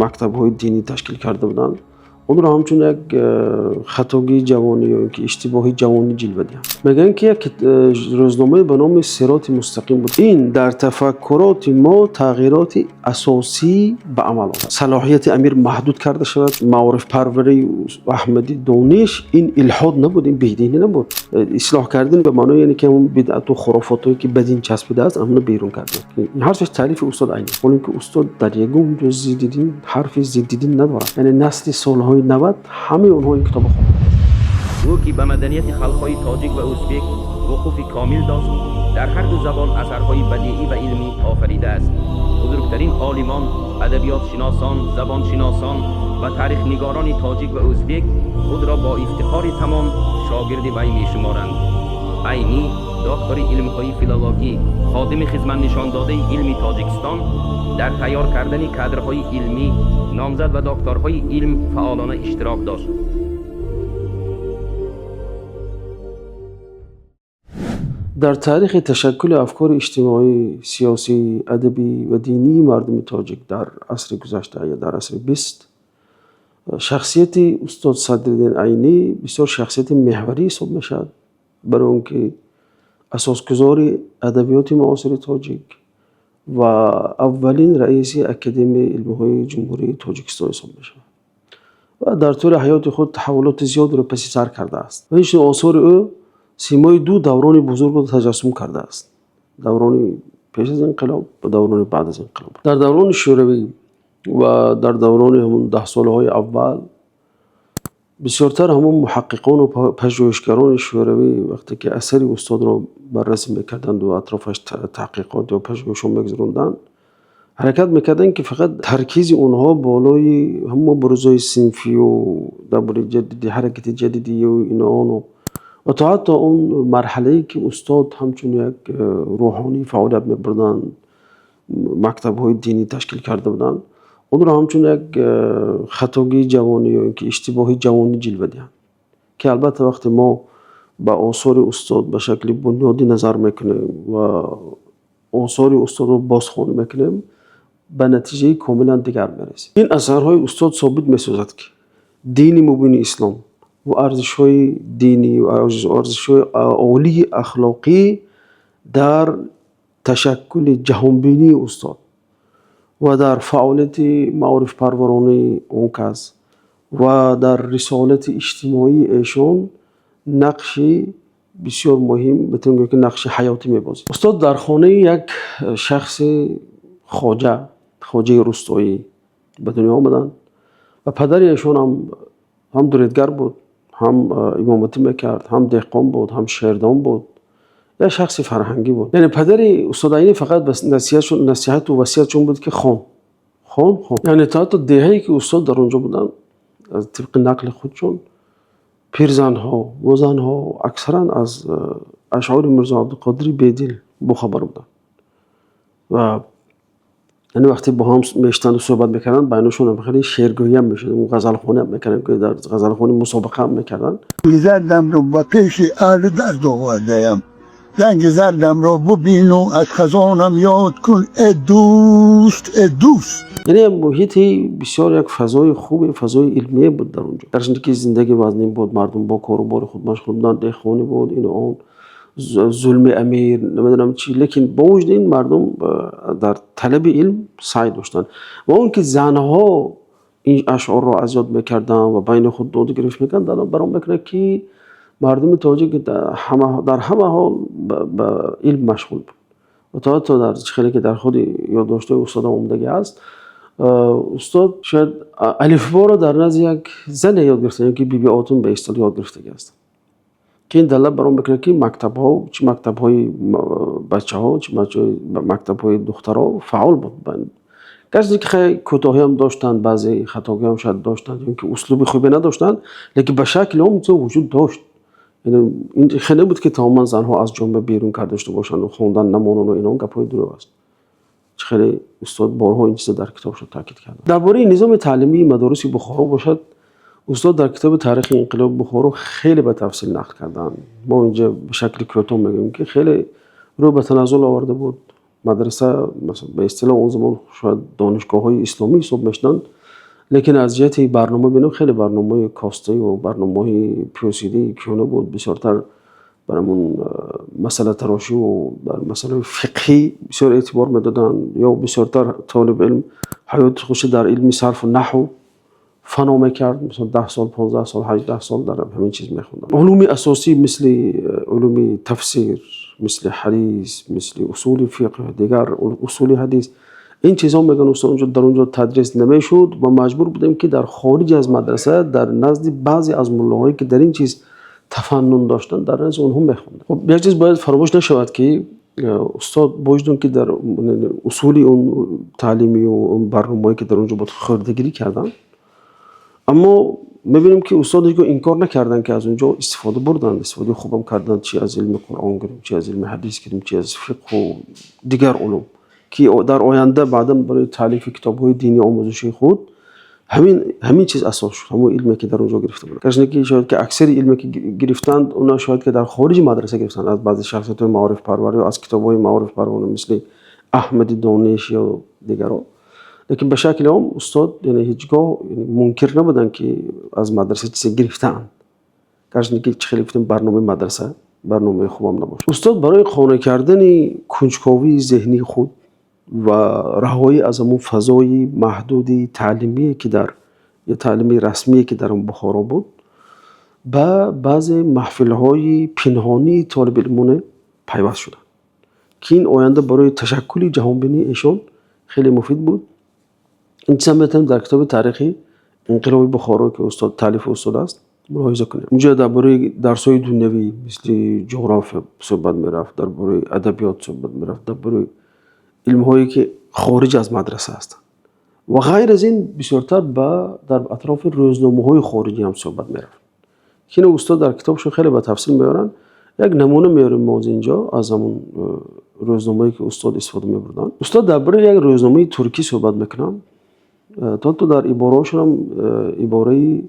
Мактабҳои динӣ ташкил карда буданд, онро ҳамчун як хатогии ҷавонӣ ё ин ки иштибоҳи ҷавонӣ ҷилва диҳанд. Мегӯянд, ки як рӯзномае ба номи Сироти Мустақим буд. Ин дар тафаккуроти мо тағйироти асосӣ ба амал овард. Салоҳияти амир маҳдуд карда шавад. Маорифпарварии Аҳмади Дониш ин илҳод набуд, ин бединӣ набуд. Ислоҳ кардан ба маънои яъне ки ҳамон бидъату хурофотҳое, ки ба дин часпидааст, ҳамонро берун кардан. Ин ҳарфаш таълифи устод Айнӣ. Ҳоло ки устод дар ягон ҷо зидди дин, ҳарфи зидди дин надорад. Яъне насли солҳои 90 ҳамаи онҳо ин китобро хонданд. Ӯ, ки ба маданияти халқҳои тоҷик ва ӯзбек вуқуфи комил дошт, дар ҳар ду забон асарҳои бадиӣ ва илмӣ офаридааст. Бузургтарин олимон, адабиётшиносон, забоншиносон ва таърихнигорони тоҷик ва ӯзбек худро бо ифтихори тамом шогирди вай мешуморанд. Айнӣ, доктори илмҳои филологӣ, ходими хизматнишондодаи илми Тоҷикистон, дар тайёр кардани кадрҳои илмӣ, номзад ва докторҳои илм фаъолона иштирок дошт. Дар таърихи ташаккули афкори иҷтимоӣ, сиёсӣ, адабӣ ва динии мардуми тоҷик дар асри гузашта ё дар асри 20 шахсияти устод Садриддин Айнӣ бисёр шахсияти меҳварӣ ҳисоб мешавад, барои он ки асосгузори адабиёти муосири тоҷик ва аввалин раиси Академияи илмҳои Ҷумҳурии Тоҷикистон ҳисоб мешавад ва дар тӯли ҳаёти худ таҳаввулоти зиёдеро паси сар кардааст. Ва инчунин осори ӯ симои ду даврони бузургро таҷассум кардааст: даврони пеш аз инқилоб ва даврони баъд аз инқилоб. Дар даврони Шӯравӣ ва дар даврони ҳамун даҳсолаҳои аввал бисёртар ҳамун муҳаққиқону пажӯҳишгарони шӯравӣ, вақте ки асари устодро баррасӣ мекарданд ва атрофаш таҳқиқот ё пажӯҳишҳо мегузаронданд, ҳаракат мекарданд, ки фақат таркизи онҳо болои ҳамон муборизаҳои синфию дар бораи ҷадиди, ҳаракати ҷадидию ино ону ва то ҳатто он марҳалае, ки устод ҳамчун як рӯҳонӣ фаъолият мебурданд, мактабҳои динӣ ташкил карда буданд, онро ҳамчун як хатогии ҷавонӣ ё ин ки иштибоҳи ҷавонӣ ҷилва диҳанд. Ки албатта, вақте мо ба осори устод ба шакли бунёдӣ назар мекунем ва осори устодро бозхонӣ мекунем, ба натиҷаи комилан дигар мерасем. Ин асарҳои устод собит месозад, ки дини мубини ислом ва арзишҳои динӣ ва арзишҳои олии ахлоқӣ дар ташаккули ҷаҳонбинии устод ва дар фаъолияти маорифпарваронаи он кас ва дар рисолати иҷтимоии эшон нақши бисёр муҳим, метавонем гӯем, ки нақши ҳаётӣ мебозид. Устод дар хонаи як шахси хоҷа, хоҷаи рустоӣ ба дунё омаданд ва падари эшон ҳам дуредгар буд, ҳам имоматӣ мекард, ҳам деҳқон буд, ҳам шеърдон буд, як шахси фарҳангӣ буд. Яъне падари устод Айнӣ фақат насиҳату васиятшон буд, ки хон, хон, хон. Яъне то ҳатто деҳае, ки устод дар он ҷо буданд, аз тибқи нақли худшон, пирзанҳо ва занҳо аксаран аз ашъори Мирзо Абдуқодири Бедил бохабар буданд. Ва яъне вақте бо ҳам мешитанду суҳбат мекарданд, байнашон хеле шеъргӯиам мешуд, ғазалхониам мекарданд, ки дар ғазалхонӣ мусобиқаам мекарданд. Зардамро ба пеши аҳли дард овардаям, ранги зардамро бубину аз хазонам ёд кун, э дӯст, э дӯст. Яъне муҳити бисёр, як фазои хубе, фазои илмие буд дар он ҷо. Гарчанде ки зиндагӣ вазнин буд, мардум бо кору бори худ машғул буданд, деҳқонӣ буд, ину он, зулми амир, намедонам чӣ, лекин бо вуҷуди ин мардум дар талаби илм саъй доштанд. Ва он ки занҳо ин ашъорро аз ёд мекарданд ва байни худ доду гирифт мекарданд, далолат бар он мекунад, ки мардуми тоҷик дар ҳама ҳол ба илм машғул буд. Ва то ҳатто дар хеле ки дар худи ёддоштҳои устодам омодагӣ аст, устод шояд алифборо дар назди як зане ёд гирифта, ё ки Биби Отун ба истилоҳ ёд гирифтагӣ аст, ки ин далолат бар он мекунад, ки мактабҳо, чӣ мактабҳои бачаҳо, чӣ мактабҳои духтарҳо фаъол буд. Гарчанде ки хеле кӯтоҳиам доштанд, баъзе хатогиҳам шояд доштанд ё ки услуби хубе надоштанд, лекин ба шакли ом чиз вуҷуд дошт. Яъне ин хеле набуд, ки тамоман занҳо аз ҷомеа берун карда шуда бошанд, хондан намонанд. Ино гапҳои дурӯғ аст. Чӣ хеле устод борҳо ин чизро дар китобшон таъкид карданд. Дар бораи низоми таълимии мадориси Бухоро бошад, устод дар китоби «Таърихи инқилоби Бухоро» хеле ба тафсил нақл карданд. Мо инҷа ба шакли кӯтоҳ мегӯем, ки хеле рӯ ба таназзул оварда буд мадраса. Ба истилоҳ он замон шояд донишгоҳҳои исломӣ ҳисоб мешуданд. Лекин аз ҷиҳати барнома бинем, хеле барномаҳои коставӣ ва барномаҳои пӯсидаи кӯҳна буд. Бисёртар бар ҳамон масъалатарошӣ ва бар масъалаҳои фиқҳӣ бисёр эътибор медоданд, ё бисёртар толибилм ҳаёти худро дар илми сарфу наҳв фано мекард. Масалан, 10 сол, 15 сол, 18 сол дар ҳамин чиз мехонданд. Улуми асосӣ, мисли улуми тафсир, мисли ҳадис, мисли усули фиқҳ, дигар усули ҳадис, ин чизҳо, мегӯянд устод, онҷо, дар онҷо тадрис намешуд ва маҷбур будем, ки дар хориҷ аз мадраса, дар назди баъзе аз муллоҳое, ки дар ин чиз тафаннун доштанд, дар назди онҳо мехондем. Хуб, як чиз бояд фаромӯш нашавад, ки устод бо вуҷуди он ки дар усули он таълимӣ ва он барномаҳое, ки дар онҷо буд, хӯрдагирӣ карданд, аммо мебинем, ки устод ҳеҷ гоҳ инкор накарданд, ки аз он ҷо истифода бурданд, истифодаи хуб ҳам карданд, чи аз илми Қуръон гирем, чи аз илми ҳадис гирем, чи аз фиқҳу дигар улум, ки дар оянда баъдан барои таълифи китобҳои динии омӯзишии худ ҳамин чиз асос шуд, ҳамон илме, ки дар он ҷо гирифта буданд. Гарчанде ки шояд ки аксари илме, ки гирифтанд, онҳо шояд ки дар хориҷи мадраса гирифтанд, аз баъзе шахсиятҳои маорифпарвар ё аз китобҳои маорифпарвар, мисли Аҳмади Дониш ё дигарон. Лекин ба шакли ом устод, яъне, ҳеҷ гоҳ мункир набуданд, ки аз мадраса чизе гирифтаанд, гарчанде ки, чӣ хеле гуфтем, барномаи мадраса барномаи хубам набошад. Устод барои қонеъ кардани кунҷковии зеҳнии худ ва раҳоӣ аз ҳамон фазои маҳдуди таълимие, ки дар ё таълими расмие, ки дар он Бухоро буд, ба баъзе маҳфилҳои пинҳонии толибилмоне пайваст шуданд, ки ин оянда барои ташаккули ҷаҳонбинии эшон хеле муфид буд. Ин чизам метавонем дар китоби таърихи инқилоби Бухоро, ки устод, таълифи устод аст, мулоҳиза кунем. Унҷо дар бораи дарсҳои дунявӣ, мисли ҷуғрофия, суҳбат мерафт, дар бораи адабиёт суҳбат мерафт, дар бораи илмҳое, ки хориҷ аз мадраса ҳастанд, ва ғайр аз ин бисёртар ба дар атрофи рӯзномаҳои хориҷӣ ҳам суҳбат мерафт, ки ин устод дар китобшон хеле ба тафсил меоранд. Як намуна меорем мо аз инҷо, аз ҳамон рӯзномае, ки устод истифода мебурданд. Устод дар бораи як рӯзномаи туркӣ суҳбат мекунанд, то дар ибораҳошон ҳам ибораи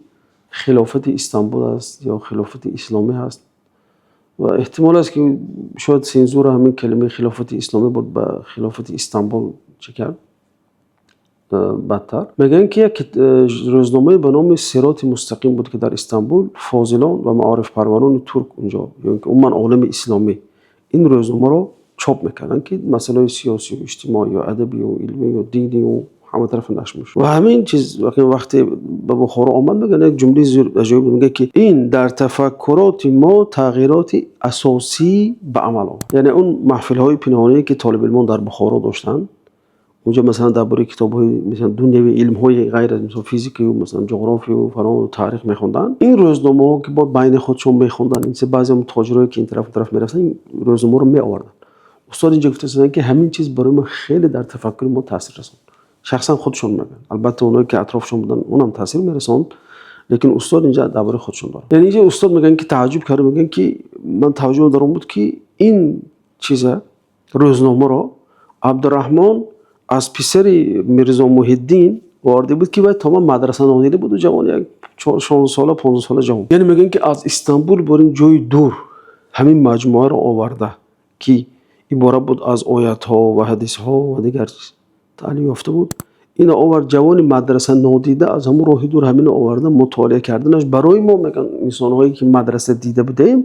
хилофати Истанбул аст ё хилофати исломӣ ҳаст, ва эҳтимол аст, ки шояд сензура ҳамин калимаи хилофати исломӣ буд, ба хилофати Истанбул чӣ кард, бадтар. Мегӯянд, ки як рӯзномае ба номи Сироти Мустақим буд, ки дар Истанбул фозилон ва маорифпарварони турк унҷо ё ки умуман олами исломӣ ин рӯзномаро чоп мекарданд, ки масъалаҳои сиёсию иҷтимоӣ ё адабию илмию динию ҳама тарафа нашр мешуд. Ва ҳамин чиз вақте ба Бухоро омад, мегӯянд, як ҷумлаи аҷоиб мегӯяд, ки ин дар тафаккуроти мо тағйироти асосӣ ба амал омад. Яъне он маҳфилҳои пинҳоние, ки толибилмон дар Бухоро доштанд, унҷо масалан дар бораи китобҳои, масалан, дунявии, илмҳои ғайр аз, мисол, физикаю, масалан, ҷуғрофию фалон, таърих мехонданд. Ин рӯзномаҳо, ки бо байни худшон мехонданд, ин баъзе тоҷирое, ки ин тараф он тараф мерафтанд, ин рӯзномаро меоварданд. Устод инҷо гуфта, ки ҳамин чиз барои мо хеле дар тафаккури мо таъсир расонд. Шахсан худшон мегӯянд, албатта онҳое, ки атрофшон буданд, онам таъсир мерасонд, лекин устод инҷа дар бораи худшон дорад. Яъне инҷа устод мегӯянд, ки тааҷҷуб карда, мегӯянд, ки ман таваҷҷӯҳам дар он буд, ки ин чиза, рӯзномаро, Абдураҳмон аз писари Мирзо Муҳиддин оварда буд, ки вай то ман мадраса нодида буду ҷавон, як 16 сола, 15 сола ҷавон. Яъне мегӯянд, ки аз Истанбул, бор ин ҷои дур, ҳамин маҷмӯаро оварда, ки иборат буд аз оятҳо ва ҳадисҳо ва дигар чиз, таълим ёфта буд, ино овард. Ҷавони мадраса нодида аз ҳамон роҳи дур ҳамино оварда, мутолиа карданаш барои мо, мегӯянд, инсонҳое, ки мадраса дида будем,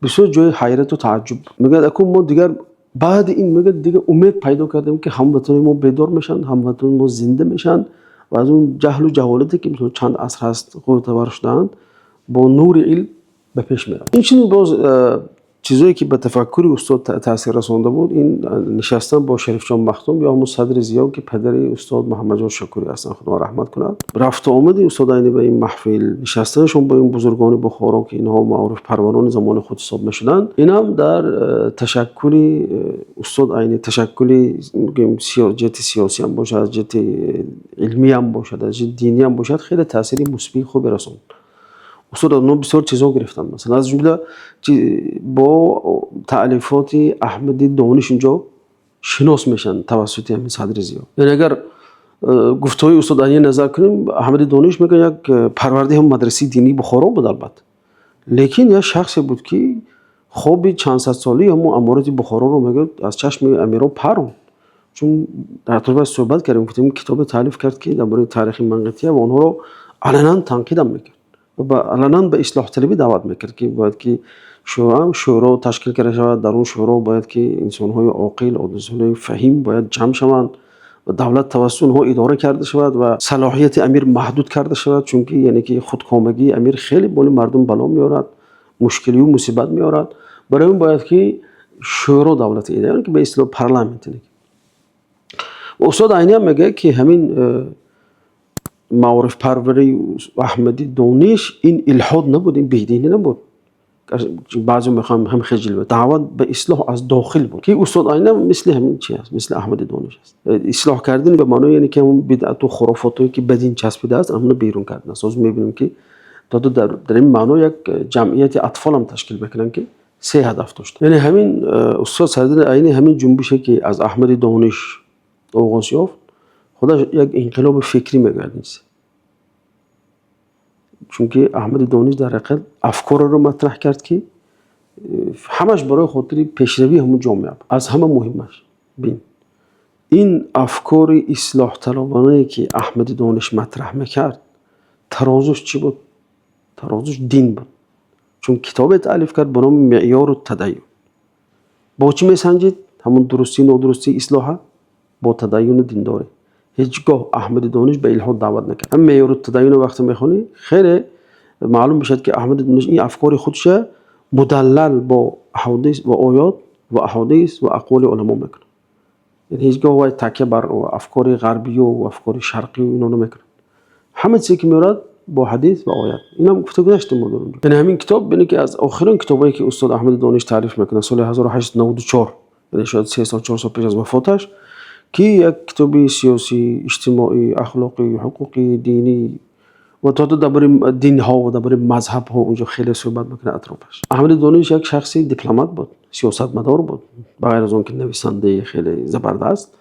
бисёр ҷои ҳайрату тааҷҷуб буд. Мегӯяд, акун мо дигар баъди ин, мегӯяд, дигар умед пайдо кардем, ки ҳамватанони мо бедор мешаванд, ҳамватанони мо зинда мешаванд ва аз он ҷаҳлу ҷаҳолате, ки мисол чанд аср ҳаст ғӯтавар шудаанд, бо нури илм ба пеш мераванд. Инчунин боз чизое, ки ба тафаккури устод таъсир расонда буд, ин нишастан бо Шарифҷон Махдум ё ҳамун Садри Зиё, ки падари устод Муҳаммадҷон Шакурӣ ҳастанд, Худо раҳмат кунад. Рафту омади устод Айнӣ ба ин маҳфил, нишастанашон бо ин бузургони Бухоро, ки инҳо маорифпарварони замони худ ҳисоб мешуданд, инам дар ташаккули устод Айнӣ, ташаккули, гӯем, ҷиҳати сиёсиам бошад, аз ҷиҳати илмиам бошад, аз ҷиҳати диниам бошад, хеле таъсири мусбии хубе расонд. Устод аз онҳо бисёр чизҳо гирифтанд, масалан, аз ҷумла бо таълифоти Аҳмади Дониш инҷо шинос мешаванд тавассути ҳамин Садри Зиё. Яъне агар гуфтаҳои устод Айнӣ назар кунем, Аҳмади Дониш, мегӯяд, як парвардаи ҳам мадрасаи динии Бухоро буд, албатта, лекин як шахсе буд, ки хоби чандсадсолаи ҳамон аморати Бухороро, мегӯяд, аз чашми амиро паронд. Чун дар атрофаш суҳбат кардем, гуфтем китобе таълиф кард, ки дар бораи таърихи Манғития, ва онҳоро аланан танқид ҳам мекард ва аланан ба ислоҳталабӣ даъват мекард, ки бояд ки шӯро ташкил карда шавад. Дар он шӯро бояд ки инсонҳои оқил, инсонҳои фаҳим бояд ҷамъ шаванд ва давлат тавассути онҳо идора карда шавад ва салоҳияти амир маҳдуд карда шавад, чунки яъне ки худкомагии амир хеле болои мардум бало меорад, мушкилӣ ва мусибат меорад. Барои он бояд ки шӯро давлат идора, яъне ки ба истилоҳ парламент. Ва устод Айнӣ ҳам мегӯяд, ки ҳамин маорифпарварии Аҳмади Дониш ин илҳод набуд, ин бединӣ набуд. Баъзе мехоҳам ҳам хиҷил, даъват ба ислоҳ аз дохил буд, ки устод Айнӣ ҳам мисли ҳамин чи аст, мисли Аҳмади Дониш аст. Ислоҳ кардан ба маънои яъне ки ҳамон бидъату хурофотое, ки ба дин часпидааст, ҳамонро берун кардан аст. Ҳозир мебинем, ки то дар ин маъно як ҷамъияти атфол ҳам ташкил мекунанд, ки се ҳадаф дошт. Яъне ҳамин устод Садриддин Айнӣ ҳамин ҷунбише, ки аз Аҳмади Дониш оғоз ёфт, худаш як инқилоби фикрӣ мегӯяд низ, чунки Аҳмади Дониш дар ҳақиқат афкореро матраҳ кард, ки ҳамаш барои хотири пешравии ҳамун ҷомеа буд. Аз ҳама муҳимаш бин, ин афкори ислоҳталабонае, ки Аҳмади Дониш матраҳ мекард, тарозуш чӣ буд? Тарозуш дин буд, чун китобе таълиф кард ба номи Меъёру тадайюн. Бо чӣ месанҷид ҳамун дурустӣ, нодурустии ислоҳа? Бо тадайюну диндорӣ. Ҳеҷ гоҳ Аҳмади Дониш ба илҳод даъват накард. Ҳам Меъёру тадайюнро вақте мехонӣ, хеле маълум мешавад, ки Аҳмади Дониш ин афкори худша мудаллал бо аҳодис ва оёт ва аҳодис ва ақволи уламо мекунад. Яъне ҳеҷ гоҳ вай такя бар афкори ғарбию афкори шарқию ино намекунад. Ҳама чизе, ки меорад, бо ҳадис ва оят. Инам гуфта гузаштем мо дар онҷо. Яъне ҳамин китоб, бинед, ки аз охирин китобҳое, ки устод Аҳмади Дониш таълиф мекунад соли 1894, яъне шояд 3 сол, 4 сол пеш аз вафоташ, ки як китоби сиёсӣ, иҷтимоӣ, ахлоқӣ, ҳуқуқӣ, динӣ ва то дар бораи динҳо ва дар бораи мазҳабҳо онҷо хеле суҳбат мекунад атрофаш. Аҳмади Дониш як шахси дипломат буд, сиёсатмадор буд, ба ғайр аз он ки нависандаи хеле забардаст.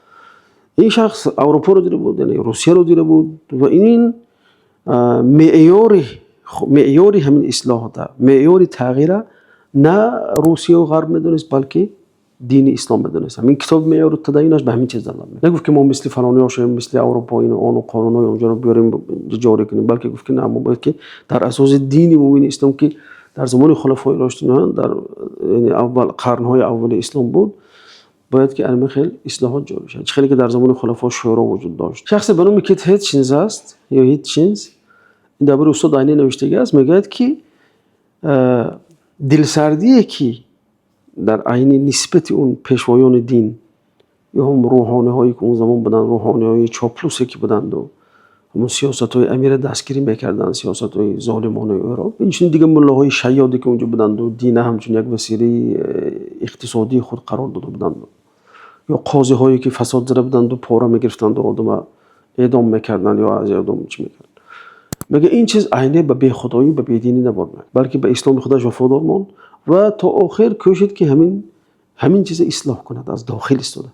Ин шахс Аврупоро дида буд, яъне Русияро дида буд, ва ин меъёри ҳамин ислоҳота, меъёри тағйира на Русияву Ғарб медонист, балки дини ислом медонист. Ҳамин китоби Меъёру тадайюнаш ба ҳамин чиз далолат мекунад. Нагуфт, ки мо мисли фалониҳо шавем, мисли Аврупо, ину ону қонунҳои онҷоро биёрем, ҷорӣ кунем, балки гуфт, ки на, мо бояд ки дар асоси дини мубини ислом, ки дар замони хулафои рошидин, дар яъне аввал қарнҳои аввали ислом буд, бояд ки ҳамин хел ислоҳот ҷорӣ шавад, чӣ хеле ки дар замони хулафо шӯро вуҷуд дошт. Шахсе ба номи Кит Ҳитчинс аст ё Ҳитчинс, ин дар бораи устод Айнӣ навиштагӣ аст. Мегӯяд, ки дилсардие, ки дар Айнӣ нисбати он пешвоёни дин ё ҳам рӯҳониҳое, ки он замон буданд, рӯҳониҳои чоплусе, ки буданду ҳамон сиёсатҳои амира дастгирӣ мекарданд, сиёсатҳои золимонаи ӯро, инчунин дигар муллоҳои шайёде, ки онҷо буданду дина ҳамчун як василаи иқтисодии худ қарор дода буданд, ё қозиҳое, ки фасод зада буданду пора мегирифтанду одама эъдом мекарданд ё аз эъдом чӣ мекарданд, мегӯяд, ин чиз Айнӣ ба бехудоӣ, ба бединӣ набурд, балки ба исломи худаш вафодор монд ва то охир кӯшид, ки ҳамин чиза ислоҳ кунад аз дохил истода,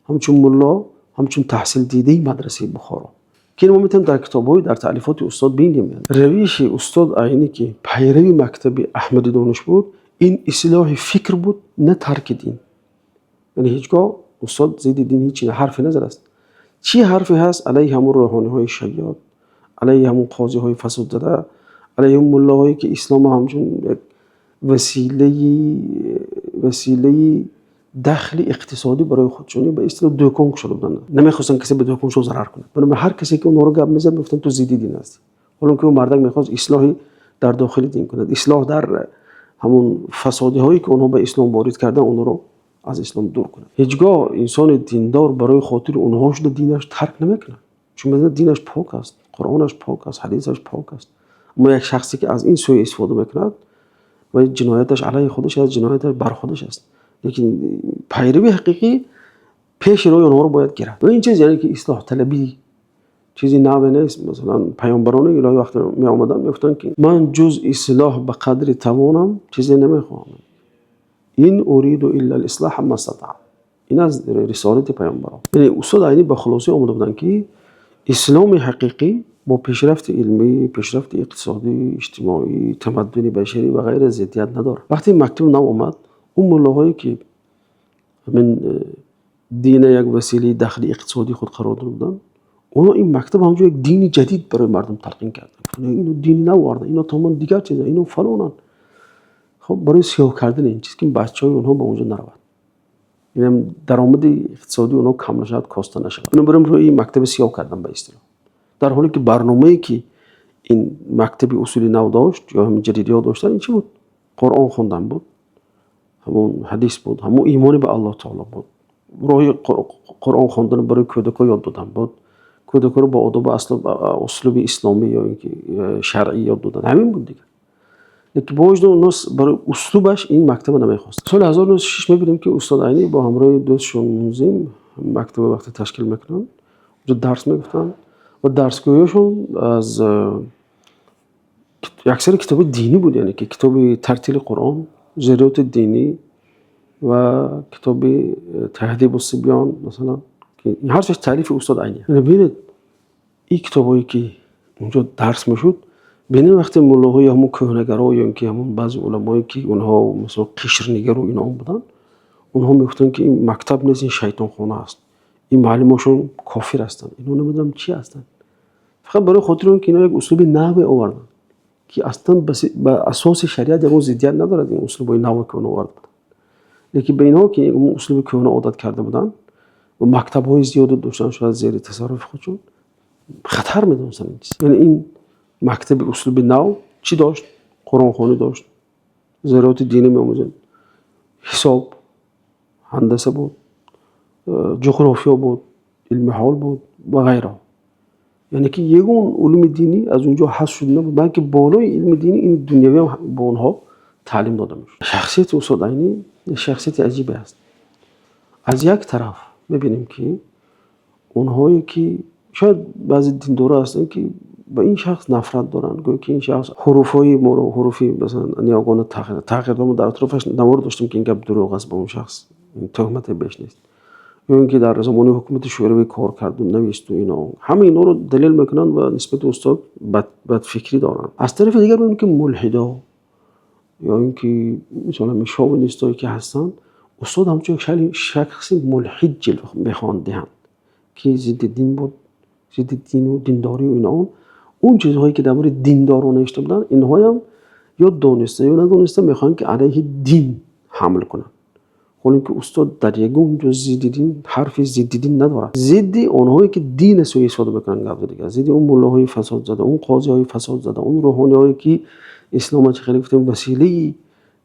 ҳамчун мулло, ҳамчун таҳсилдидаи мадрасаи Бухоро, ки мо метавонем дар китобҳои, дар таълифоти устод бинем. Равиши устод Айнӣ, ки пайрави мактаби Аҳмади Дониш буд, ин ислоҳи фикр буд, на тарки дин. Яъне ҳеҷ гоҳ устод зидди дин ҳеҷ ҳарфе назадааст. Чӣ ҳарфе ҳаст? Алайҳи ҳамун рӯҳониҳои шайёд, алайҳи ҳамун қозиҳои фасодзада, алайҳи ҳамун муллоҳое, ки исломро ҳамчун як василаи дахли иқтисодӣ барои худшонӣ, ба истилоҳ дӯкон кушода буданд, намехостанд касе ба дӯконшон зарар кунад. Бинобар ҳар касе, ки онҳоро гап мезад, мегуфтанд: «Ту зидди дин ҳастӣ». Ҳоло ки ӯ мардак мехост ислоҳи дар дохили дин кунад, ислоҳ дар ҳамун фасодиҳое, ки онҳо ба ислом ворид карданд, онҳоро аз ислом дур кунад. Ҳеҷ гоҳ инсони диндор барои хотири онҳо шуда динаш тарк намекунад, чун медонад, динаш пок аст, Қуръонаш пок аст, ҳадисаш пок аст. Аммо як шахсе, ки аз ин сӯи истифода мекунад, ва ҷинояташ алайҳи худаш аст, ҷинояташ бар худаш аст. Лекин пайрави ҳақиқӣ пеши роҳи онҳоро бояд гирад. Ва ин чиз, яъне ки ислоҳталабӣ, чизи наве нест. Масалан, паёмбарони илоҳӣ вақте меомаданд, мегуфтанд, ки ман ҷуз ислоҳ ба қадри тавонам чизе намехоҳам. Ин уриду илла лислоҳа мастатаъ. Ин аз рисолати паёмбарон. Яъне устод Айнӣ ба хулоса омада буданд, ки исломи ҳақиқӣ бо пешрафти илмӣ, пешрафти иқтисодӣ, иҷтимоӣ, тамаддуни башарӣ ва ғайра зиддият надорад. Вақте мактаби нав омад, он муллоҳое, ки ҳамин Дина як василаи дахли иқтисодии худ қарор дода буданд, онҳо ин мактаб ҳамчун як дини ҷадид барои мардум талқин карданд. Ино дини нав оварданд, ино тамоман дигар чиза, ино фалонанд. Хоб, барои сиёҳ кардани ин чиз, ки бачаҳои онҳо ба онҷо наравад, инам даромади иқтисодии онҳо кам нашавад, коста нашавад. Бинобар ин рӯи мактаби сиёҳ кардан ба истилоҳ. Дар ҳоле ки барномае, ки ин мактаби усули нав дошт ё ҳамин ҷадидиҳо доштанд, ин чӣ буд? Қуръон хондан буд, ҳамон ҳадис буд, ҳамон имони ба Аллоҳ таоло буд, роҳи Қуръон хондан барои кӯдакҳо ёд додан буд, кӯдакҳоро бо одобу услуби исломӣ ё ин ки шаръӣ ёд додан, ҳамин буд дигар. Лекин бо вуҷуди онҳо барои услубаш ин мактаба намехостанд. Соли 1906 мебинем, ки устод Айнӣ бо ҳамроҳи дӯстшон Мунзим мактаба вақте ташкил мекунанд, онҷо дарс мегуфтанд ва дарсгӯёшон аз аксари китоби динӣ буд, яъне ки китоби Тартили Қуръон, Зуриёти динӣ ва китоби Таҳдибу Сибён, масалан, ки ҳар сеш таълифи устод Айнӣ. Бинед, ин китобҳое, ки онҷо дарс мешуд, бинед, вақте муллоҳои ҳамон кӯҳнагаро ё ин ки ҳамон баъзе уламое, ки онҳо масалан қишрнигару ино буданд, онҳо мегуфтанд, ки ин мактаб нест, ин шайтонхона аст, ин муаллимошон кофир ҳастанд, инҳо намедонам чӣ ҳастанд. Фақат барои хотири он ки инҳо як услуби наве оварданд, ки аслан ба асоси шариат ягон зиддият надорад ин услубҳои наве, ки онҳо оварда буданд. Лекин ба инҳо, ки он услуби кӯҳна одат карда буданд ва мактабҳои зиёде доштанд, шояд зери тасарруфи худшон, хатар медонистанд ин чиз. Яъне ин мактаби услуби нав чӣ дошт? Қуръонхонӣ дошт, зироати динӣ меомӯзанд, ҳисоб, ҳандаса буд, ҷуғрофиё буд, илми ҳол буд ва ғайраҳо. Яъне ки ягон улуми динӣ аз он ҷо ҳазф шуда набуд, балки болои илми динӣ ин дунявиам бо онҳо таълим дода мешуд. Шахсияти устод Айнӣ шахсияти аҷибе аст. Аз як тараф мебинем, ки онҳое ки шояд баъзе диндоро ҳастанд, ки ба ин шахс нафрат доранд, гӯё ки ин шахс ҳуруфҳои моро, ҳуруфи масалан ниёгона тағйир дод. Мо дар атрофаш навор доштем, ки ин гап дурӯғ аст, ба он шахс тӯҳмате беш нест, ё ин ки дар замони ҳукумати Шӯравӣ кор карду нависту ино, ҳама инҳоро далел мекунанд ва нисбати устод бадфикрӣ доранд. Аз тарафи дигар мебинем, ки мулҳидо ё ин ки мисолан шовинистое, ки ҳастанд, устод ҳамчун як шахси мулҳид ҷилва мехоҳанд диҳанд, ки зидди дин буд, зидди дину диндорию ино. Он чизҳое, ки дар бораи диндорон навишта буданд, инҳоям ё дониста, ё надониста мехоҳанд, ки алайҳи дин ҳамл кунанд, ҳоло ин ки устод дар ягон ҷо зидди дин, ҳарфи зидди дин надорад. Зидди онҳое, ки дина суистифода мекунанд, гап дигар, зидди он муллоҳои фасодзада, он қозиҳои фасодзада, он рӯҳониҳое, ки ислома, чӣ хеле гуфтем, василаи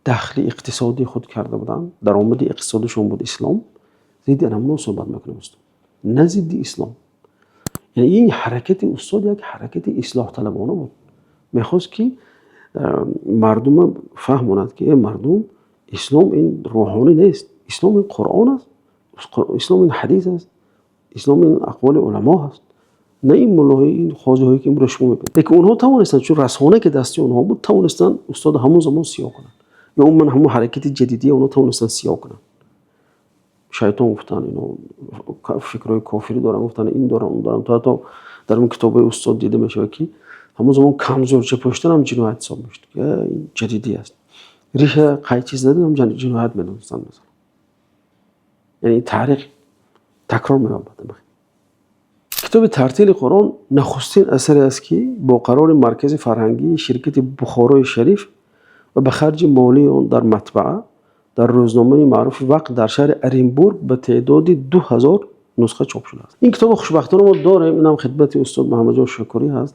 дахли иқтисодии худ карда буданд, даромади иқтисодишон буд ислом, зидди ҳамонҳо суҳбат мекунад устод, на зидди ислом. Яъне ин ҳаракати устод як ҳаракати ислоҳталабона буд. Мехост, ки мардума фаҳмонад, ки э мардум, ислом ин рӯҳонӣ нест, ислом ин Қуръон аст, ислом ин ҳадис аст, ислом ин ақволи уламо ҳаст, на ин муллоҳои, ин қозиҳое, ки имрӯз шумо мебинед. Лекин онҳо тавонистанд, чун расона, ки дасти онҳо буд, тавонистанд устода ҳамон замон сиёҳ кунанд ё умуман ҳамон ҳаракати ҷадидия онҳо тавонистанд сиёҳ кунанд. Шайтон гуфтанд, ино фикрҳои кофирӣ доранд гуфтанд, ин доранд, он доранд. То ҳатто дар он китобҳои устод дида мешавад, ки ҳамон замон камзӯрча пӯшидан ҳам ҷиноят ҳисоб мешуд, ки ин ҷадидӣ аст, риша қайчи задан ҳам ҷиноят медонистанд, масалан. Яъне таърих такрор меёбад. Китоби Тартили Қуръон нахустин асаре аст, ки бо қарори Маркази фарҳангии ширкати Бухорои Шариф ва ба харҷи молии он дар матбаа дар рӯзномаи маъруфи «Вақт» дар шаҳри Оренбург ба теъдоди 2000 нусха чоп шудааст. Ин китобро хушбахтона мо дорем. Инам хидмати устод Муҳаммадҷон Шукурӣ ҳаст.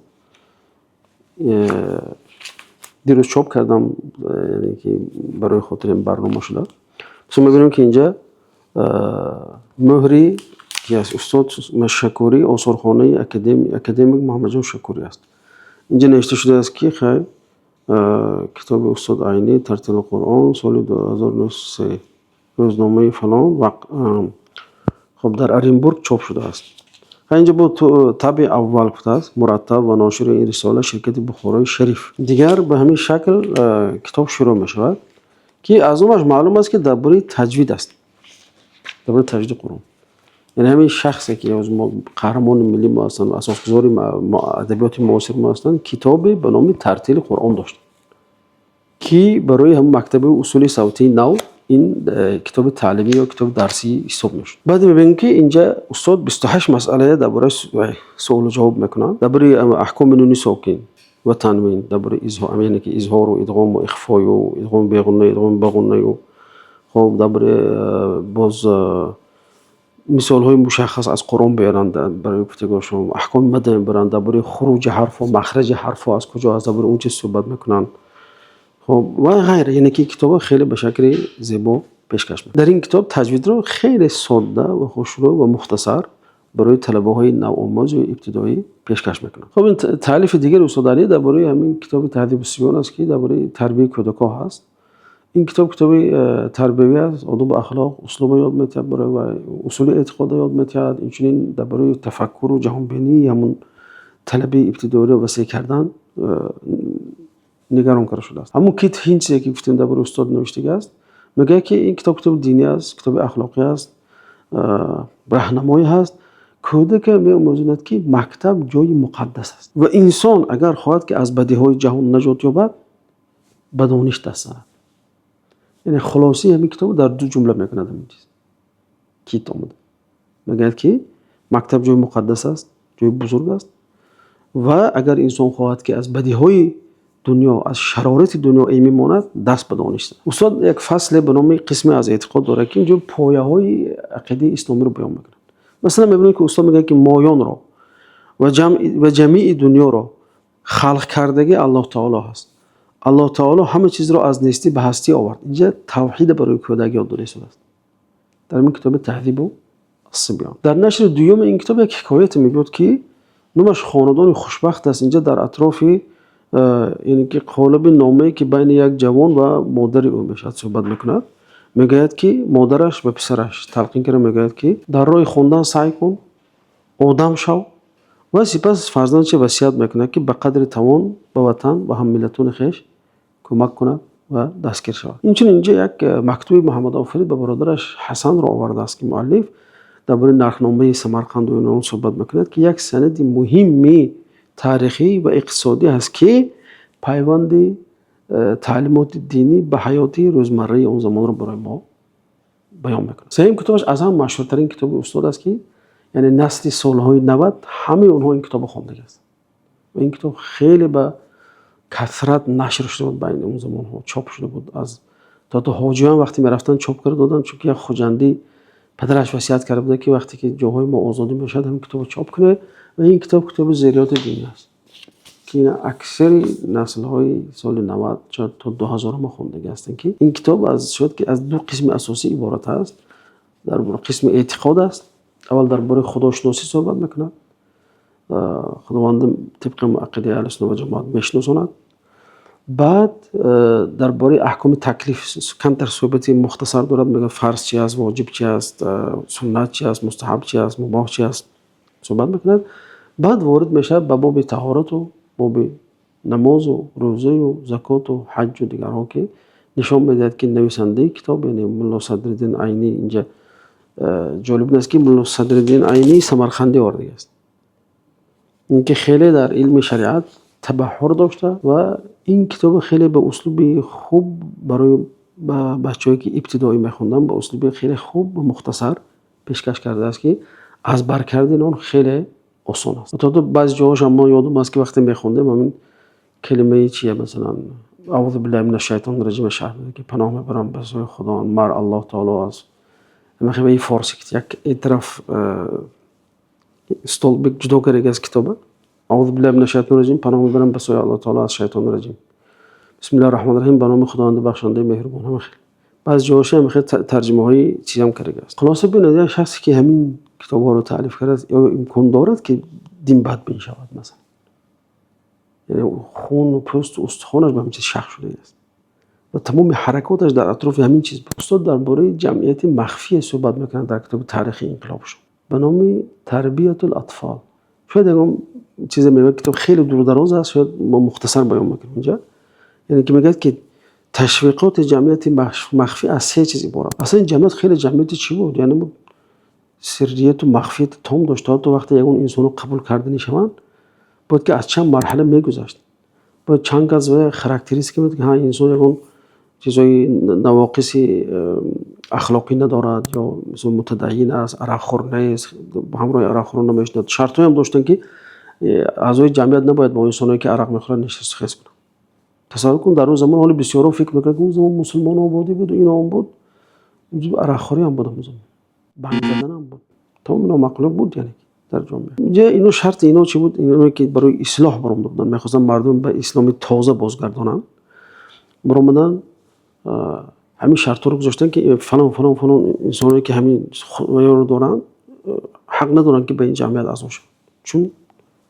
Дирӯз чоп кардам, яъне ки барои хотири барнома шуда. Мисол, мебинем, ки инҷа мӯҳри ки аз устод Шакурӣ, осорхонаи академик Муҳаммадҷон Шакурӣ аст. Инҷа навишта шудааст, ки хайр, китоби устод Айнӣ «Тартили Қуръон» соли 2003, рӯзномаи фалон, хоб, дар Оренбург чоп шудааст. Инҷа бо табъи аввал гуфтааст, мураттаб ва ношири ин рисола ширкати Бухорои Шариф. Дигар ба ҳамин шакл китоб шурӯъ мешавад, ки аз номаш маълум аст, ки дар бораи таҷвид аст, дар бораи таҷвиди Қуръон. Яъне ҳамин шахсе, ки мо қаҳрамони миллии мо ҳастанд ва асосгузори адабиёти муосири мо ҳастанд, китобе ба номи Тартили Қуръон дошт, ки барои ҳамин мактаби усули савтии нав Ин китоби таълимӣ ё китоби дарсӣ ҳисоб мешуд. Баъд мебинем, ки инҷа устод 28 масъалая дар бораи суолу ҷавоб мекунанд, дар бораи аҳкоми нуни сокин ва танвин, дар бораи изҳор, яъне ки изҳору идғому ихфою идғоми беғунна, идғоми бағуннаю. Хоб, дар бораи боз мисолҳои мушаххас аз Қуръон биёранд, барои гуфтагошон аҳкоми мадда мебаранд, дар бораи хуруҷи ҳарфҳо, махраҷи ҳарфҳо аз куҷо аст, дар бораи он чиз суҳбат мекунанд. Хоб ва ғайра. Яъне ки китобро хеле ба шакли зебо пешкаш мекунад. Дар ин китоб таҷвидро хеле содда ва хушрӯ ва мухтасар барои талабаҳои навомӯз ё ибтидоӣ пешкаш мекунад. Хоб, ин таълифи дигари устод Алӣ дар бораи ҳамин китоби Таҳзибу сибён аст, ки дар бораи тарбияи кӯдакҳо ҳаст. Ин китоб китоби тарбиявӣ аст, одобу ахлоқ, услуба ёд метиҳад барои вай, усули эътиқода ёд метиҳад, инчунин дар бораи тафаккуру ҷаҳонбинии ҳамун талабаи ибтидоиро васеъ кардан нигарон карда шудааст. Ҳамун Кит Ҳинсе, ки гуфтем, дар бораи устод навиштагӣ аст, мегӯяд, ки ин китоб китоби динӣ аст, китоби ахлоқӣ аст, раҳнамоӣ ҳаст. Кӯдака меомӯзонад, ки мактаб ҷои муқаддас аст ва инсон агар хоҳад, ки аз бадиҳои ҷаҳон наҷот ёбад, ба дониш даст занад. Яъне хулосаи ҳамин китобро дар ду ҷумла мекунад ҳамин чиз. Кит омада мегӯяд, ки мактаб ҷои муқаддас аст, ҷои бузург аст ва агар инсон хоҳад, ки аз бадиҳои дунё, аз шарорати дунё эмин монад, даст ба дониш занад. Устод як фасле ба номи «Қисме аз эътиқод» дорад, ки инҷо пояҳои ақидаи исломиро баён мекунад. Масалан, мебинем, ки устод мегӯяд, ки моёнро ва ҷамеи дунёро халқ кардагӣ Аллоҳ таоло ҳаст. Аллоҳ таоло ҳама чизро аз нестӣ ба ҳастӣ овард. Инҷа тавҳида барои кӯдак ёд дода истодааст дар ин китоби Таҳзибу сибён. Дар нашри дуюми ин китоб як ҳикояте мегӯяд, ки номаш «Хонадони хушбахт» аст. Инҷа дар атрофи, яъне ки қолаби номае, ки байни як ҷавон ва модари ӯ мешавад, суҳбат мекунад. Мегӯяд, ки модараш ба писараш талқин карда мегӯяд, ки дар роҳи хондан саъй кун, одам шав, ва сипас фарзандша васият мекунад, ки ба қадри тавон ба ватан ва ҳаммиллатони хеш кӯмак кунад ва дастгир шавад. Инчунин инҷа як мактуби Муҳаммад Офарид ба бародараш Ҳасанро овардааст, ки муаллиф дар бораи нархномаи Самарқанду он суҳбат мекунад, ки як санади муҳимми таърихӣ ва иқтисодӣ ҳаст, ки пайванди таълимоти динӣ ба ҳаёти рӯзмарраи он замонро барои мо баён мекунад. Сеюм китобаш аз ҳама машҳуртарин китоби устод аст, ки яъне насли солҳои 90 ҳамаи онҳо ин китобро хондагӣ ҳастанд ва ин китоб хеле ба касрат нашр шуда буд, байни он замонҳо чоп шуда буд. Аз то ҳоҷиён вақте мерафтанд, чоп карда доданд, чунки як хуҷандӣ падараш васият карда буда, ки вақте ки ҷоҳои мо озодӣ мешавад, ҳамин китобро чоп кунед. Ва ин китоб китоби Зериёти динӣ аст, ки аксари наслҳои соли 90, шояд то 2000-ма хондагӣ ҳастанд, ки ин китоб аз шояд ки аз ду қисми асосӣ иборат аст. Дар қисми эътиқод аст, аввал дар бораи худошиносӣ суҳбат мекунад, Худованд тибқи ақидаи аҳли сунна ва ҷамоат мешиносонад. Баъд дар бораи аҳкоми таклиф камтар суҳбати мухтасар дорад, мегӯяд, фарз чи аст, воҷиб чи аст, суннат чи аст, мустаҳаб чи аст, мубоҳ чи аст, суҳбат мекунад. Баъд ворид мешавад ба боби таҳорату боби намозу рӯзаю закоту ҳаҷҷу дигарҳо, ки нишон медиҳад, ки нависандаи китоб, яъне Мулло Садриддин Айнӣ. Инҷа ҷолиб ин аст, ки Мулло Садриддин Айнӣ самарқандӣ овардагӣ аст, ин ки хеле дар илми шариат табаҳҳур дошта ва ин китобро хеле ба услуби хуб барои бачаҳое, ки ибтидоӣ мехонданд, ба услуби хеле хуб ва мухтасар пешкаш кардааст, ки аз бар кардани он хеле осон аст. То баъзе ҷоҳошам мо ёдум аст, ки вақте мехондем, ҳамин калимаи чия, масалан, аъузу биллаҳи мина шайтони раҷим, шарҳ, ки паноҳ мебарам ба сӯи Худо мар Аллоҳ таоло аз ҳамин форсӣ, як тараф столбик ҷудо кардаги аз китоба: аъузу биллаҳи мина шайтони раҷим, паноҳ мебарам ба сӯи Аллоҳ таоло аз шайтони раҷим, бисмиллаҳи раҳмони раҳим, ба номи Худованди бахшандаи меҳрубон. Ҳама хел баъзе ҷоҳоша ҳам хел тарҷимаҳои чизам кардаги аст. Хулоса, бинед, як шахсе, ки ҳамин китобҳоро таълиф кардааст, оё имкон дорад, ки дин бадбин шавад, масалан? Яъне хуну пӯсту устухонаш ба ҳамин чиз шах шудааст ва тамоми ҳаракоташ дар атрофи ҳамин чиз буд. Устод дар бораи ҷамъияти махфие суҳбат мекунад дар китоби таърихи инқилобшон ба номи Тарбиятул атфол. Шояд ягон чизе мегӯяд, китоб хеле дурдароз аст, шояд мо мухтасар баён мекунем инҷа. Яъне ки мегӯяд, ки ташвиқоти ҷамъияти махфӣ аз се чиз иборат. Аслан ин ҷамъият хеле ҷамъияти чӣ буд, яъне сиррияту махфияти том дошт. То вақте ягон инсоно қабул карда шаванд, бояд ки аз чанд марҳала мегузашт, бояд чанд кас характеристика буд, ки ҳа, инсон ягон Чизҳои навоқиси ахлоқӣ надорад ё масалан мутадайин аст, арақхӯр нест, ҳамроҳи арақхӯрон намешинад. Шартҳое ҳам доштанд, ки аъзои ҷамъият набояд бо инсонҳое, ки арақ мехӯранд, нишасту хез кунанд. Тасаввур кун, дар он замон ҳоло бисёрҳо фикр мекунанд, ки он замон мусулмонободӣ буд ва ин он буд. Арақхӯрӣ ҳам буд он замон, банг задан ҳам буд. Тамоми номаъқулиҳо буд, яъне дар ҷомеа. Инҷа ино шарти ино чӣ буд? Иное ки барои ислоҳ баромада буданд, мехостанд мардум ба исломи тоза бозгардонанд. Баромаданд, ҳамин шартҳоро гузоштанд, ки фалон, фалон, фалон инсонҳое, ки ҳамин ёро доранд, ҳақ надоранд, ки ба ин ҷамъият аъзо шаванд, чун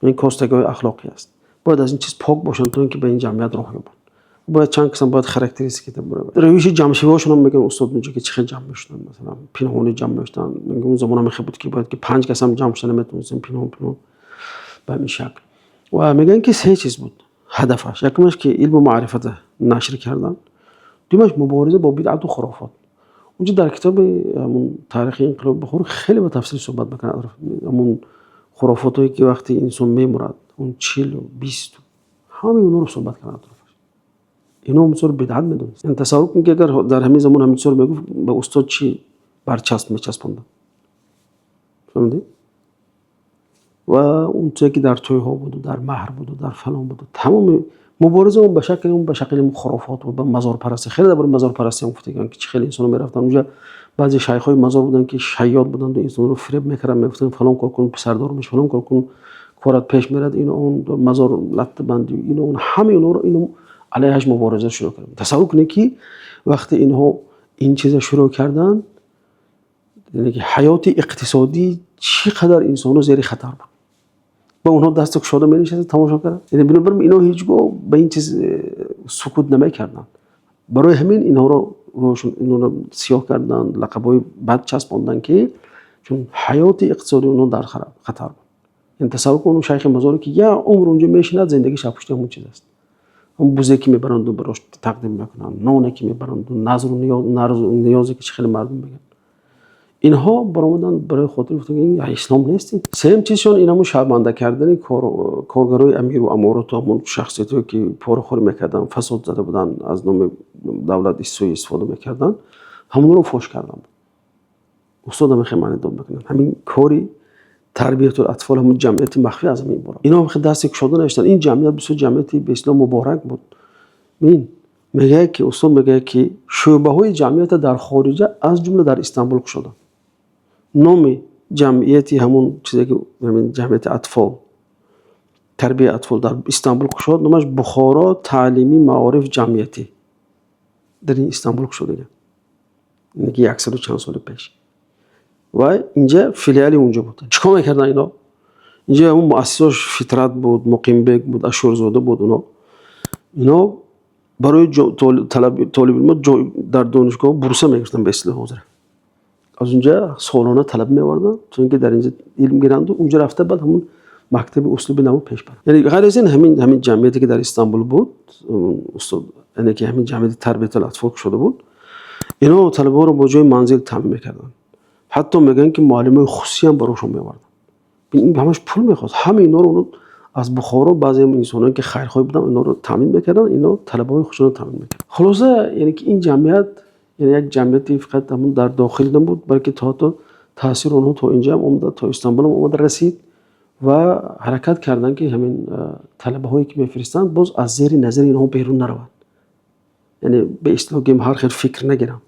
ин костагиҳои ахлоқӣ аст. Бояд аз ин чиз пок бошанд, то ин ки ба ин ҷамъият роҳ ёбанд. Бояд чанд касам бояд характеристика равиши ҷамъшавиҳошон ҳам мегӯянд устод инҷо, ки чӣ хел ҷамъ мешуданд. Масалан, пинҳонӣ ҷамъ мешуданд. Мегӯям, он замон ҳам хел буд, ки бояд ки панҷ кас ҳам ҷамъ шуда наметавонистем, пинҳон пинҳон ба ҳамин шакл. Ва мегӯянд, ки се чиз буд ҳадафаш: якумаш, ки илму маърифата нашр кардан, дуюмаш, мубориза бо бидъату хурофот. Унҷо дар китоби ҳамун таърихи инқилоби Бухоро хеле ба тафсил суҳбат мекунад, ҳамун хурофотое, ки вақте инсон мемурад, он 40-у 20-у ҳамаи онҳоро суҳбат карданд атрофаш. Ино бисёр бидъат медонист. Тасаввур кун, ки агар дар ҳамин замон ҳамин чизро мегуфт, ба устод чӣ барчасб мечаспонданд, фаҳмидӣ? Ва он чизе, ки дар тӯйҳо буду, дар маҳр буду, дар фалон буду, тамоми мубориза он ба шакли хурофот буд, ба мазорпарастӣ. Хеле дар бораи мазорпарастӣ ҳам гуфтагианд, ки чӣ хеле инсонҳо мерафтанд онҷа. Баъзе шайхҳои мазор буданд, ки шайёд буданд, инсонро фиреб мекарданд, мегуфтанд: фалон кор кун, писардор мешавӣ, фалон кор кун, корат пеш мерад, ину он, мазор латта банди, ину он. Ҳамаи онҳоро ино алайҳаш мубориза шурӯъ карданд. Тасаввур кунед, ки вақте инҳо ин чиза шурӯъ карданд, яъне ки ҳаёти иқтисодӣ чӣ қадар инсонҳо зери хатар буд ва онҳо дасти кушода менишастанд, тамошо карданд. Яъне бинобар ин инҳо ҳеҷ гоҳ ба ин чиз сукут намекарданд. Барои ҳамин инҳоро инҳоро сиёҳ карданд, лақабҳои бад часпонданд, ки чун ҳаёти иқтисодии онҳо дар хатар буд. Яъне тасаввур кун, он шайхи мазоре, ки як умр онҷо мешинад, зиндагиш аз пушти ҳамон чиз аст, ҳамон бузе, ки мебаранду барош тақдим мекунанд, ноне, ки мебаранду, назру ниёзе, ки чӣ хеле мардум мегӯянд. Инҳо баромаданд барои хотир гуфтанд, ин ислом нест. Сеюм чизшон ин ҳамун шарманда кардани коргарои амиру амороту ҳамун шахсиятҳое, ки порахӯрӣ мекарданд, фасод зада буданд, аз номи давлат суи истифода мекарданд, ҳамонро фош карданд. Устод ҳам хеле маъни дод мекунанд, ҳамин кори тарбиятул атфол, ҳамун ҷамъияти махфӣ аз ҳамин иборат. Инҳо хеле дасти кушода навиштанд. Ин ҷамъият бисёр ҷамъияти ба истилоҳ муборак буд. Бин, мегӯяд ки устод мегӯяд, ки шӯъбаҳои ҷамъията дар хориҷа, аз ҷумла дар Истанбул кушоданд. Номи ҷамъияти ҳамун чизе, ки ҳамин ҷамъияти атфол, тарбияи атфол дар Истанбул кушод, номаш Бухоро таълимӣ маориф ҷамъиятӣ, дар ин Истанбул кушодаган, яъне ки яксаду чанд соли пеш. Ва инҷа филиали унҷо буд. Чӣ кор мекарданд ино инҷа? Ҳамун муассисош Фитрат буд, Муқимбек буд, Ашурзода буд. Оно ино барои толибилмо дар донишгоҳ бурса мегирифтанд, ба истилоҳи ҳозира. Аз унҷа солона талаб меоварданд, то ин ки дар инҷа илм гиранду унҷа рафта, баъд ҳамун мактаби услуби наво пеш баранд. Яъне ғайр аз ин, ҳамин ҷамъияте, ки дар Истанбул буд устод, яъне ки ҳамин ҷамъияти тарбиятул атфол кушода буд, ино талабаҳоро бо ҷои манзил таъмин мекарданд. Ҳатто мегӯянд, ки муаллимои хусусӣ ҳам барошон меоварданд. Ин ҳамаш пул мехост. Ҳамаи инҳоро оно аз Бухоро баъзе инсоное, ки хайрхоҳ буданд, инҳоро таъмин мекарданд, ино талабаҳои худшонро таъмин мекарданд. Хулоса, яъне ки ин ҷамъият, яъне як ҷамъияти фақат ҳамун дар дохил набуд, балки то ҳатто таъсири онҳо то инҷа ҳам омада, то Истанбул ҳам омада расид. Ва ҳаракат карданд, ки ҳамин талабаҳое, ки мефиристанд, боз аз зери назари инҳо берун нараванд, яъне ба истилоҳ гӯем, ҳар хел фикр нагиранд.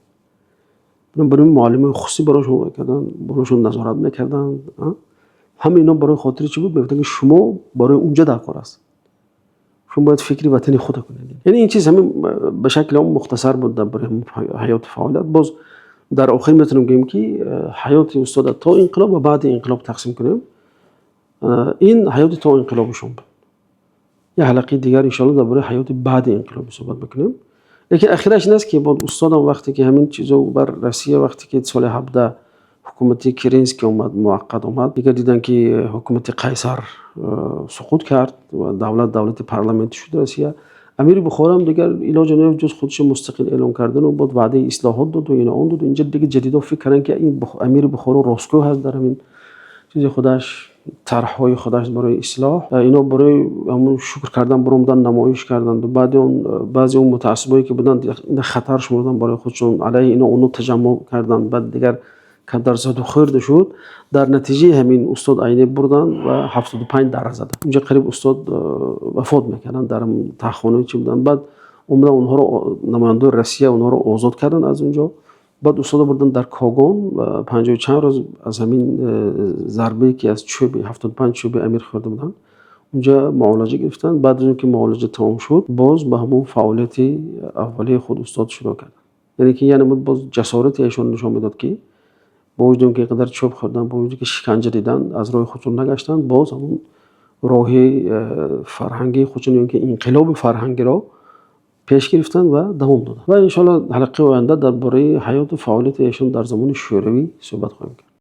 Барои муаллимои хусусӣ барошон карданд, барошон назорат мекарданд. Ҳама ино барои хотири чӣ буд? Мегуфтанд, ки шумо барои унҷа дар кор аст, шумо бояд фикри ватани худа кунед. Яъне ин чиз ҳамин ба шакли он мухтасар буд дар барои ҳаёту фаъолият. Боз дар охир метавонем гӯем, ки ҳаёти устода то инқилоб ва баъди инқилоб тақсим кунем. Ин ҳаёти то инқилобашон буд. Як ҳалақаи дигар, иншоалло, дар бораи ҳаёти баъди инқилоб суҳбат мекунем. Лекин ахираш ин аст, ки боз устодам вақте ки ҳамин чизо бар Россия, вақте ки соли 17 ҳукумати Керенский омад, муваққат омад, дигар диданд, ки ҳукумати Қайсар суқут кард ва давлат давлати парламентӣ шуд Россия, амири Бухороам дигар илоҷе наёфт, ҷуз худашо мустақил эълон кардану боз ваъдаи ислоҳот доду, ино он доду. Инҷа дига ҷадидо фикр карданд, ки ин амири Бухоро ростгӯ ҳаст, дар ҳамин Чизи худаш, тарҳҳои худаш барои ислоҳ. Инҳо барои ҳамун шукр кардан баромадан, намоиш карданд. Баъди он баъзе он мутаассибое ки буданд, ина хатар шумурданд барои худшон, алайҳи ино онҳо таҷаммуъ карданд. Баъд дигар камтар заду хӯрда шуд. Дар натиҷаи ҳамин устод Айнӣ бурданд ва 75 дара заданд. Унҷа қариб устод вафот мекарданд, дар таҳхонаи чӣ буданд. Баъд омадан онҳоро, намояндаои Россия онҳоро озод карданд аз он ҷо. Баъд устодро бурданд дар Когон ва 50 чанд рӯз аз ҳамин зарбае ки аз чӯби 75 чӯби Амир хӯрда буданд, унҷа муолиҷа гирифтанд. Баъд аз он ки муолиҷа тамом шуд, боз ба ҳамон фаъолияти аввалияи худ устод шурӯъ карданд. Яъне ки яъне боз ҷасорати эшон нишон медод, ки бо вуҷуди он ки инқадар чӯб хӯрданд, бо вуҷуди ки шиканҷа диданд, аз роҳи худшон нагаштанд, боз ҳамон роҳи фарҳангии худшон ё ки инқилоби фарҳангиро пеш гирифтанд ва давом доданд. Ва иншоаллоҳ, ҳалқаи оянда дар бораи ҳаёту фаъолияти эшон дар замони Шӯравӣ суҳбат хоҳем кард.